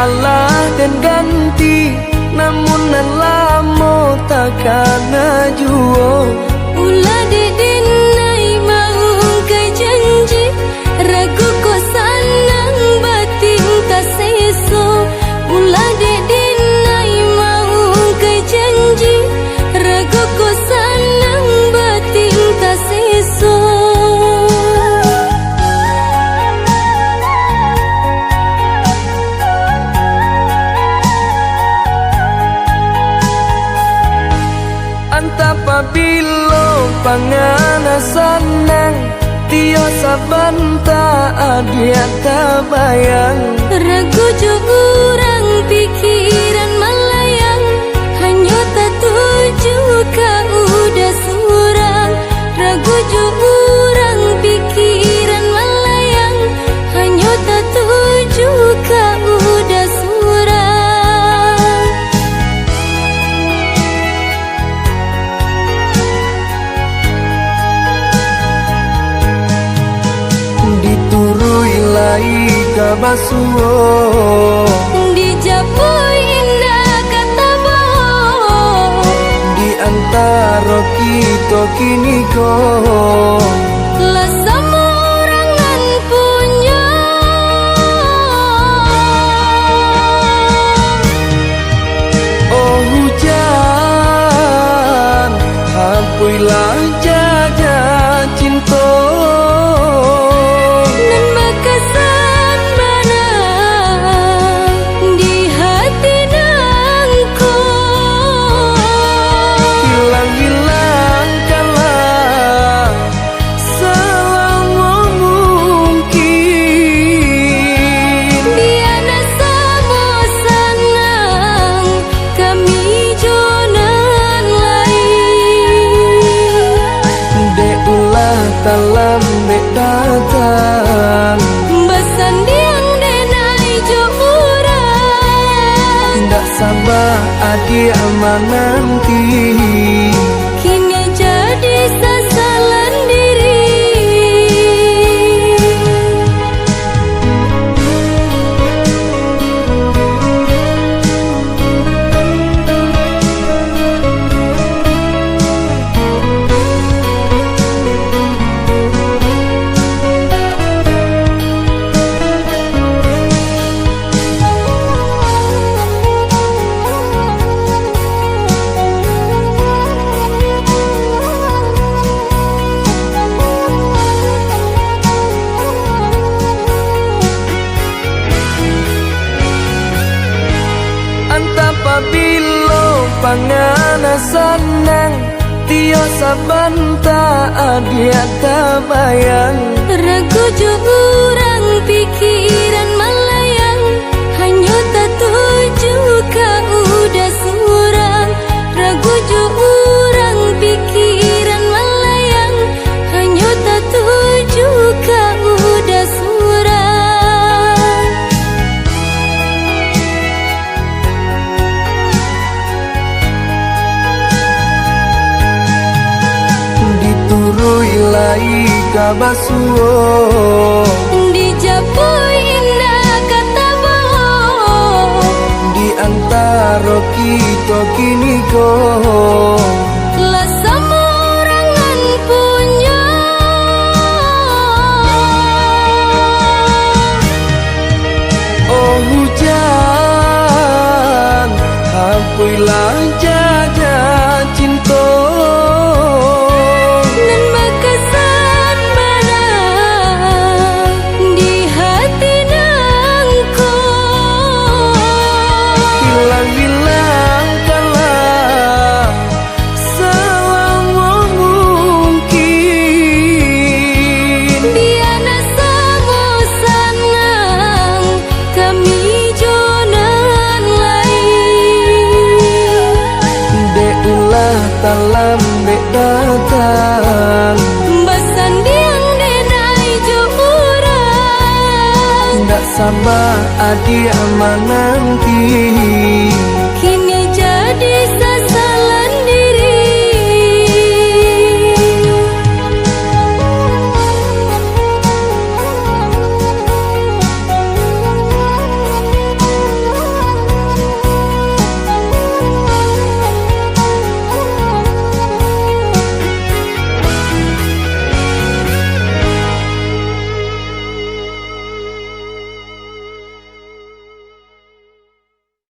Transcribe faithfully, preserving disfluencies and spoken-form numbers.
Alah den ganti, namun nan lamo takana juo. Ulah dek den ai maungkai janji, ragu ko sanang batin taseso. Ulah dek den ai maungkai janji, ragu ko sanang batin taseso. Antah pabilo pangana sanang, tiok sabanta adiak tabayang. Ragu jo urang pikiran malayang, hanyo tatuju ka uda surang. Ragu jo urang pikiran malayang, hanyo tatuju ka uda surang. Dituruik lai ka basuo, dijapui indak ka tabaok. Di antaro kito kini ko, lah samo urang nan punyo. Oh hujan, hapuilah jajak cinto. Nan bakasan bana di hati nangko. Hilang-hilangkanlah salamo mungkin. Bia nan samo sanang kami jo nan lain. Dek ulah talambek datang. Basandiang den ai jo urang. Ndak saba adiak mananti. Kini jadi sasalan diri. Antah pabilo pangana sanang, tiok sabanta adiak tabayang. Ragu jo urang pikiran malayang, hanyo tatuju ka uda surang. Ragu jo urang pikiran malayang, hanyo tatuju ka uda surang. Dituruik lai ka basuo. Dijapui indak ka tabaok. Di antaro kito kini ko. Lah samo urang nan punyo. Oh hujan, hapuilah jajak cinto. Nan bakasan bana di hati nangko. Hilang-hilangkanlah salamo mungkin. Bia nan samo sanang kami jo nan lain. Dek ulah talambek datang. Basandiang den ai jo urang. Ndak saba adiak mananti.